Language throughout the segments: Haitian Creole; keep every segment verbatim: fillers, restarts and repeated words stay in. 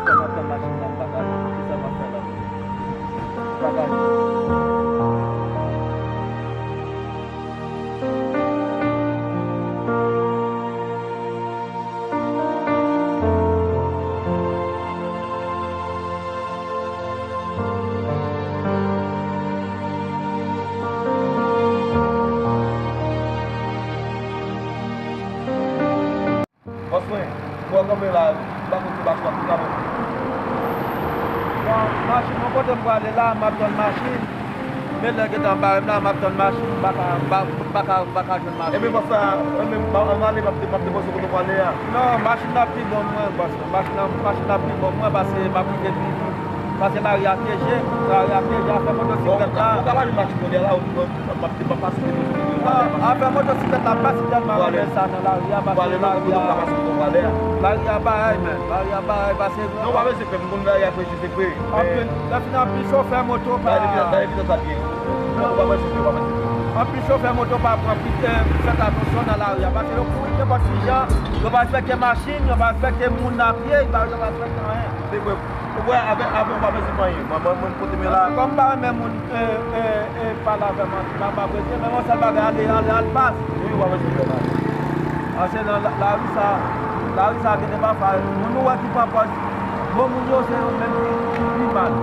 Sa m ap tann machin nan, m pa ka jwenn. Kisa m ap fè la? M pa ka jwenn. Bòs mwen, m wè kanpe la, m pa konn si bak la pou gade. Bon, machin, mwen kote m prale la, m ap tann machin. Men lè gentan bare m la, m ap tann machin, m pa ka, m pa, m pa ka, m pa ka jwenn machin. Ebyen, bòs la, mwen menm, m a, m ale, m ap, m ap depoze kote w prale a. Non, machin nan pi bon mwen, bòs mwen. Machin nan, machin nan pi bon mwen, paske m ap rive pi vit. Paske lari a pyeje, lari a pyeje, afè motosiklèt la. Ou ka pale machin kounye a la, ou, ou, m ap, m ap pase depoze kote w prale a. Non, afè motosiklèt la, m pa si tèlman renmen sa nan lari a, paske lari a, lari a bagay, men, lari a bagay, paske non, ou pa bezwen pè, m konn lari a pyeje, se vre. Anpil, lè fini anpil chofè moto pa. Gade vitès, gade vitès la byen. Ou pa wè se ou pa wè se. Anpil chofè moto pa pran pit, eh, fè atansyon nan lari a. Paske yo kouri nenpòt ki jan, yo pa respekte machin, yo pa respekte moun apye, yo pa, yo pa respekte anyen. Se vre. Ou wè, avè, avè, ou pa bezwen fè anyen. Mwen, mwen, mwen, kote m ye la. Kòm m pa renmen moun, eh, eh, eh, pale avè m, m pa, m pa bezwen, men yon sèl bagay, ale, ale, al pas. Wi, ou pa bezwen fè anyen. Paske nan la, lari sa, lari sa gen de pafwa, moun ou wè ki pran pòz, bon moun yo se yo menm ki, ki pi mal.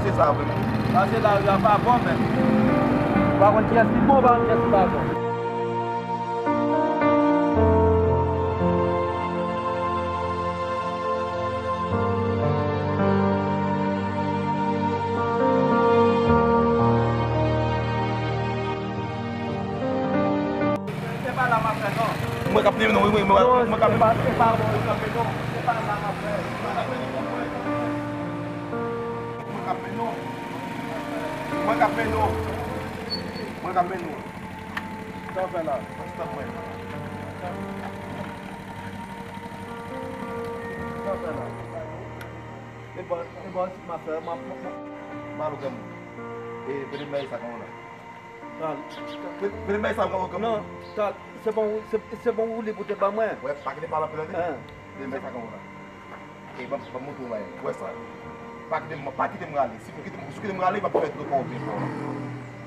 Se sa vre. Paske lari a pa bon menm. Ou pa konn kiyès ki bon, ou pa konn kiyès ki pa bon. Se pa la m ap fè non. Mwen k ap mennen w, wi, mwen, mwen, mwen k ap mennen w. Non, se pa, se pa bò yo kanpe non. Se pa la m ap fè. Mwen k ap mennen w. Mwen k ap mennen w. Mwen k ap mennen w. Sa w fè la? Mwen stop mwen. Sa w fè la? E bò, e bò, ma sè, ma, ma, ma. Malo granmoun. E, mete m nan sa kon la. Tal. Mete m nan sa kon, kon. Non, tal. Se bon, se, se bon ou li pou te ban mwen. Wè, pa kite pale anpil, tande. Hein. Mete m nan sa kon la. E ban, ban m montre w bagay. Wè sa. Pa kite m, pa kite m rale. Si w kite m, si w kite m rale, m ap fè dlo pa w byen fò.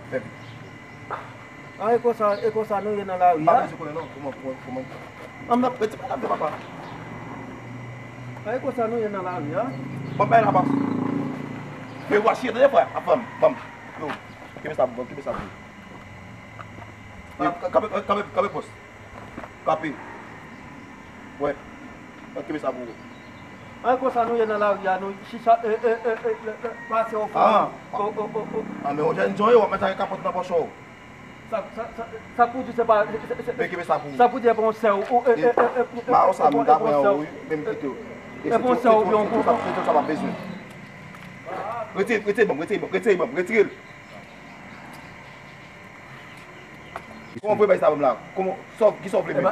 Fè vit. A, e konsa, e konsa nou ye nan lari a? Pa bezwen konnen non. Kòman, kòman, kòman? An, m ap rete pa la, papa. A, e konsa nou ye nan lari a? Ban m bay la, bas. Men w a chire, tande, frè, a fanm, fanm. Yo, kenbe sa pou, kenbe sa pou. Yo, ka-, kanpe, kanpe, kanpe pòs. Kanpe. Wè. An, kenbe sa pou ou. An, e konsa nou ye nan lari a, nou chita, e, e, e, e, le, le, pase w fò. Ah. O, o, o, o. Ah, men yon jèn jan w ye, w ap mete kapòt nan pòch ou. Sa, sa, sa, sa pou di se pa, se, se, se, men kenbe sa pou ou. Sa pou di e pa yon sè w, ou, e, e, e, e, e, mawon sa, e, nou ta pran yon, wi, men m kite w. E pa yon sè w, oubyen yon, se tout sa, se tout sa m ap bezwen. Retire, retire ban m, retire ban m, retire ban m, retire l. Kòman w vle bay sa ban m la? Kòman, sa w, kisa w vle menm?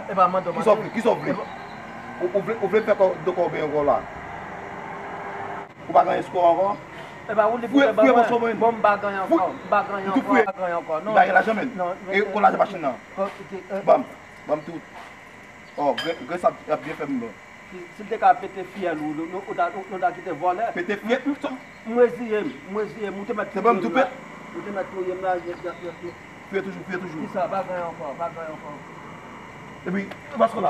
Kisa w vle? Kisa w vle? Ou, ou vle, ou vle fè kò, de kò w benyen ankò la? Ou pa gen eskwè ankò? Epa, ou li pou fè ban mwen. Bon, m pa gen ankò. M pa gen ankò. M pa gen ankò. Non. M pa gen lajan menm. E kò lajan machin nan? Ban m. Ban m tout. Oh, gre, gre sa ap byen fè m. Si, si l te ka pete fyèl ou, nou, nou, nou ta, nou, nou ta kite vòlè. Pete fyèl? M, m reziye m, m reziye m. Ou te mèt touye m la. Ou te mèt touye m la. Fye toujou, fye toujou. Kisa, pa gen ankò, pa gen ankò. Epi, e paske la,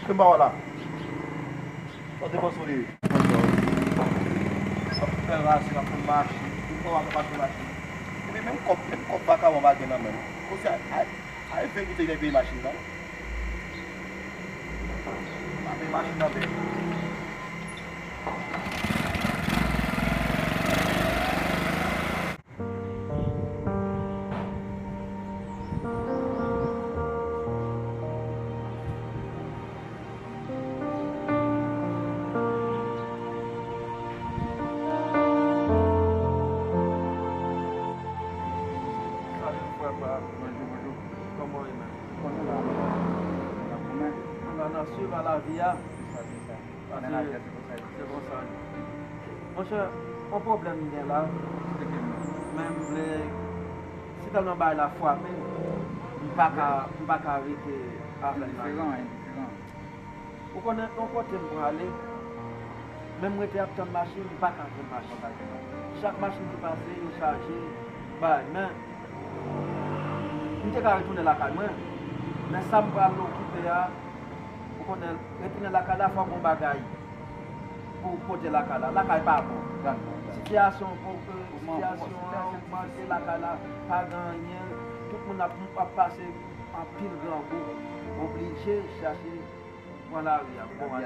se m pa wè la. Sa te panse w li ye. Ap fè rasin, ap fè machin. Tout fwa w ap mache machin. Epi menm kòb, menm kòb vakabon pa gen nan men l. Konsi a, a, a, e vin kite li peye machin nan. Pa peye machin nan byen. Salut frè pa, bonjou, bonjou. Kòman w ye menm? Konnen la, la, konnen. Ou la nan swiv a lavi a. Se sa, se sa. Konnen la, se konsa. Se konsa. Monchè, yon pwoblèm m gen la. Eksplike m. Men m vle, si tèlman bagay la frape m, m pa ka, m pa ka rete avè l la. Indiferan, indiferan. Ou konnen yon kote m prale, m Men m rete ap tann machin, m pa ka jwenn machin. Chak machin ki pase, yo chaje, bay. Men, m te ka retounen lakay mwen. Men sa m pral okipe a, ou konnen, retounen lakay la, fò gon bagay pou pote lakay la. Lakay pa bon. Sitiyasyon, pou, sitiyasyon an ogmante, lakay la pa gen anyen. Tout moun ap, ap pase anpil grangou. Oblije chache pran lari a. Bon,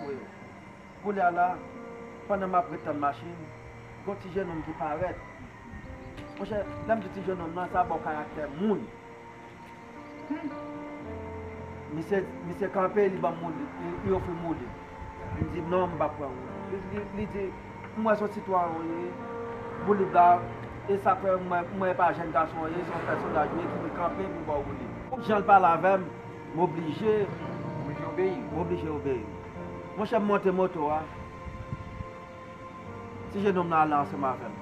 wi. Koulye a la, pandan m ap ret tann machin, gon ti jennonm ki parèt. Monchè, lè m di ti jennonm nan, sa ba w karaktè moun. Misye, misye kanpe, li ban m woulib, li, li ofri m woulib. M di non, m p ap pran woulib. Li, li, li di, m wè se yon sitwayen ou ye, woulib la, e sa k fè m wè, m wè e pa jèn gason ou ye, se yon pèsonaj ou ye ki vin kanpe pou ba w woulib. Jan l pale avè m, m oblije, m oblije obeyi. Monchè, m monte moto a. Ti jennonm nan ale ansanm avè m.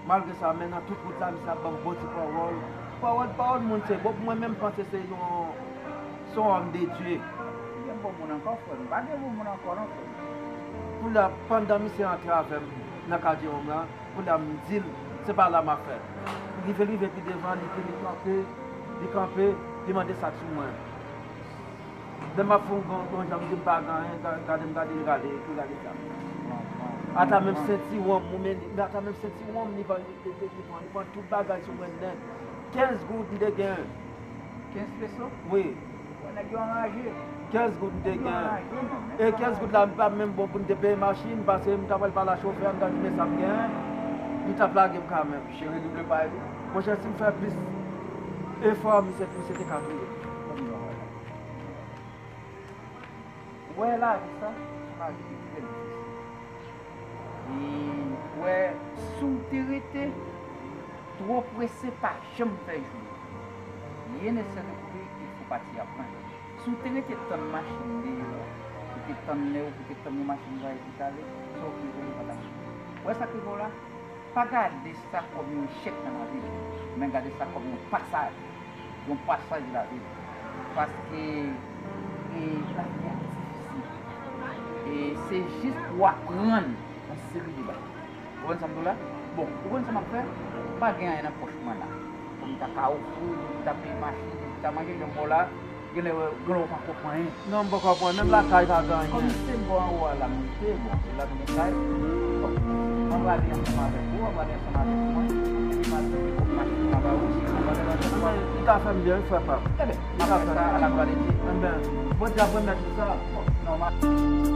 Malgre sa, men nan tout wout la, misye ap ban m bon ti pawòl. Pawòl, pawòl moun se bon. Mwen menm, m panse se yon, se yon òm de Dye. Gen bon moun ankò, frè m. Pa gen bon moun ankò, non, frè m. Koulye a, pandan misye antre avè m nan kadye wonm lan, koulye a, m di l, se pa la m ap fè. Rive, rive pi devan, li, li kanpe, li kanpe, li mande sa k sou mwen. Lè m ap fè yon, yon, yon jan m di m pa gen anyen, ga-, gade m gade, li rale, li rale zam. Ata menm sentiwon m, ou men, ata menm sentiwon m, li pran, li, li, li, li pran, li pran tout bagay sou mwen nèt. Kenz goud m te gen. Kenz peso? Wi. Wè, nèg yo anraje. Kenz goud m te gen. Nèg yo anraje, non, men. E kenz goud la, m pa menm bon pou m te peye machin, paske m ta pral pale a chofè a, m ta di, "Men sa m gen," li t ap lage m kanmenm. Cheri double pay tou. Monchè, si m fè plis efò, misye, misye te ka touye m. Kòm nou wè la. Ou wè lavi sa, se yon lavi ki trè difisil. E ou wè, si w te rete twò prese, pa janm fè jou. Rien n'est certain pour lui, il faut partir à point. Si w te rete tann machin deyò, ou te tann lè, ou te tann yon machin va vit ale, sa w te vle pa t ap rive. Ou wè sa k rive w la? Pa gade sa kòm yon echèk nan lavi, men gade sa kòm yon pasaj, yon pasaj lavi. Paske, e, lavi a difisil. E se jis pou w aprann yon seri de bagay. Ou konprann sa m di w la? Bon, ou konn sa m ap fè? Pa gen anyen nan pòch mwen la. Pou m ta ka ofri w, pou m ta peye machin, pou m ta manje jan m ba w la, genlè, genlè w pa konprann anyen. Non, m poko konprann. Menm lakay pa gen anyen. Kòm se bò anwo a la m rete, bon, se la m gen kay. Bon, m ap rale ansanm avèk ou, w ap rale ansanm avèk mwen. Epi m al pote kòb machin nan ba ou, si w konprann ansanm avèk mwen. Li ta fè m byen, wi, frè pa m. Ebyen, apre sa, ala vwa Bondye. Ebyen, Bondye ap remèt ou sa. Bon, nòmal.